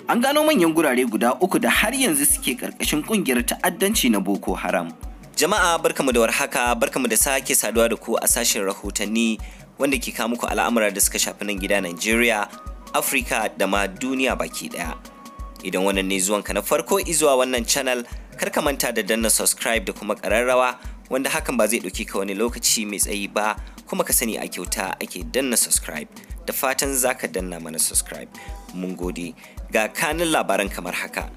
An gano manyan gurare guda uku da har yanzu suke ƙarƙashin ƙungiyar ta'addanci na Boko Haram. Jama'a, barkamu da warhaka, barkamu da sake saduwa da ku a sashen rahotanni wanda ke kawo muku al'amura da suka shafi nan gida Najeriya, Afirka da ma duniya baki daya. Idan wannan ne zuwanka na farko izuwa wannan channel, kar ka manta da danna subscribe da kuma ƙararrawa, wanda hakan ba zai ɗauki ka wani lokaci mai tsayi ba, kuma ka sani a kyauta ake danna subscribe. Da fatan zaka danna mana subscribe. Mun gode. Ga kanin labaran kamar haka.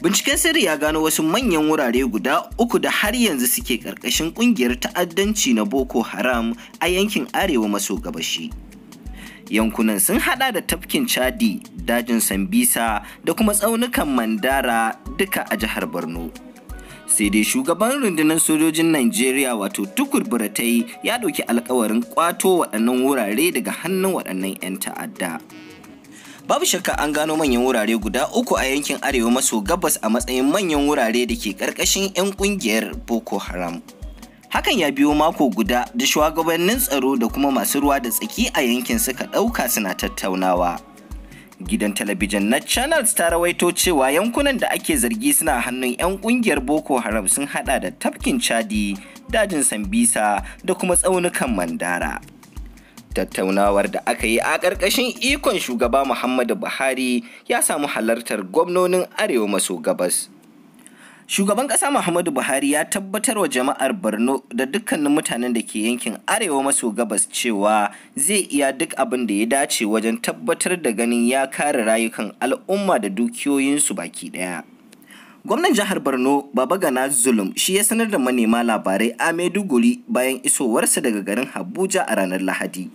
Binciken sirri ya gano wasu manyan wurare guda uku da har yanzu suke ƙarƙashin ƙungiyar ta'addanci na Boko Haram a yankin arewa maso gabashi. Yankunan sun hada da tafkin Chadi, dajin Sambisa da kuma tsaunukan Mandara, duka a jihar Borno. Sai dai shugaban rundunar sojojin Najeriya, wato Tukur Buratai, ya ɗauki alkawarin kwato waɗannan wurare daga hannun waɗannan 'yan ta'adda. Babu shakka an gano manyan wurare guda uku a yankin arewa maso gabas a matsayin manyan wurare da ke ƙarƙashin 'yan ƙungiyar Boko Haram. Hakan ya biyo mako guda da shugabannin tsaro da kuma masu ruwa da tsaki a yankin suka ɗauka suna tattaunawa. Gidan talabijin na Channels ta rawaito cewa yankunan da ake zargi suna hannun 'yan ƙungiyar Boko Haram sun hada da tafkin Chadi, dajin Sambisa da kuma tsaunukan Mandara. Tattaunawar da aka yi a ƙarƙashin ikon shugaba Muhammadu Buhari ya samu halartar gwamnonin arewa maso gabas. Shugaban ƙasa Muhammadu Buhari ya tabbatar wa jama'ar Borno da dukkanin mutanen da ke yankin arewa maso gabas cewa zai iya duk abin da ya dace wajen tabbatar da ganin ya kare rayukan al'umma da dukiyoyinsu baki ɗaya. Gwamnan jihar Borno, Babagana Zulum, shi ya sanar da manema labarai a Maiduguri bayan isowarsa daga garin Abuja a ranar Lahadi.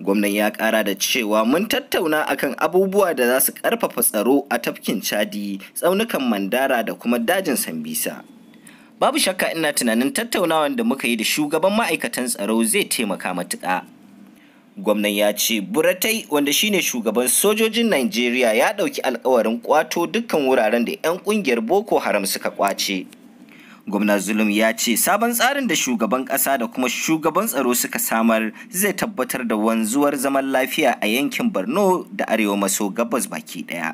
Gwamnan ya kara da cewa, "Mun tattauna akan abubuwa da za su karfafa tsaro a tafkin Chadi, tsaunukan Mandara da kuma dajin Sambisa. Babu shakka ina tunanin tattaunawan da muka yi da shugaban ma'aikatan tsaro zai taimaka matuƙa." Gwamnan ya ce Buratai, wanda shine shugaban sojojin Najeriya, ya ɗauki alkawarin kwato dukkan wuraren da 'yan ƙungiyar Boko Haram suka kwace. Gwamna Zulum ya ce sabon tsarin da shugaban ƙasa da kuma shugaban tsaro suka samar zai tabbatar da wanzuwar zaman lafiya a yankin Borno da arewa maso gabas baki ɗaya.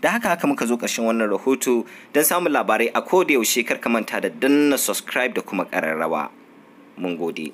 Da haka haka muka zo ƙarshen wannan rahoto. Don samun labarai a koda yaushe, kar ka manta da danna subscribe da kuma ƙararrawa. Mun gode.